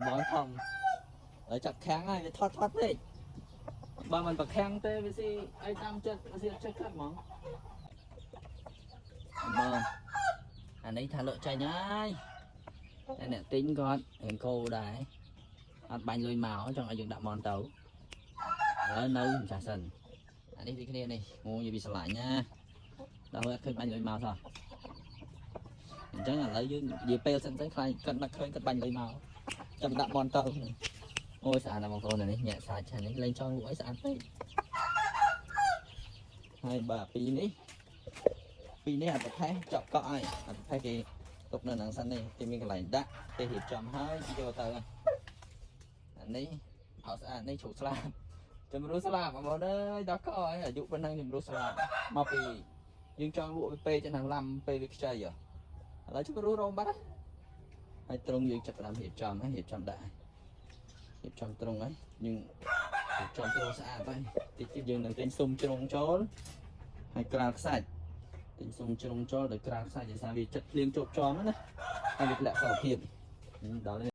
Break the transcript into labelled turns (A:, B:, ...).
A: បងធំហើយចាប់ខាំងហើយវាថត់ថត់ពេកបើមិនប្រខាំងទេវាស៊ីអីតាមចិត្តវាស៊ីអត់ចេះកាត់ហ្មងបងអានេះថាលក់ចេញហើយតែអ្នកទិញគាត់រៀងគោដែរអត់បាញ់លុយមកចង់ឲ្យយើងដាក់មនទៅហើយនៅម្ចាស់សិនអានេះដូចគ្នានេះងងយពីស្រឡាញ់ណាដល់ហើយអត់ឃើញបាញ់លុយមកសោះអញ្ចឹងឥឡូវយើងនិយាយពេលសិនទៅខ្លាចគាត់នឹកឃើញគាត់បាញ់លុយមកចាំដាក់មនទៅអូយស្អាតណាស់បងប្អូនអានេះញាក់សាច់ឆានេះលែងចង់លក់អីស្អាតពេកហើយបើពីរនេះពីរនេះអត្តថេចប់កក់ហើយអត្តថេគេទុកនៅហ្នឹងសិននេះគេមានកន្លែងដាក់គេរៀបចំហើយយកទៅហើយអានេះផោស្អាតនេះជ្រូកស្លាបជំរុះស្លាបបងប្អូនអើយដល់កហើយអាយុប៉ុណ្ណឹងជំរុះស្លាបមកពីយើងចង់លក់វាពេកចឹងឡាំពេលវាខ្ចីហ៎ឥឡូវជំរុះរោមបាត់ហើយហើយត្រង់យើងចាប់ផ្ដើមរៀបចំហើយរៀបចំដាក់ហើយរៀបចំត្រង់ហើយយើងរៀបចំត្រង់ស្អាតហើយតិចទៀតយើងនឹងទិញស៊ុំជ្រុងចូលហើយក្រាលខ្សាច់ទិញស៊ុំជ្រុងចូលដោយក្រាលខ្សាច់ដោយសារវាចិត្តភ្លៀងជោគជាំណាហើយវាធ្លាក់សុខភាពដល់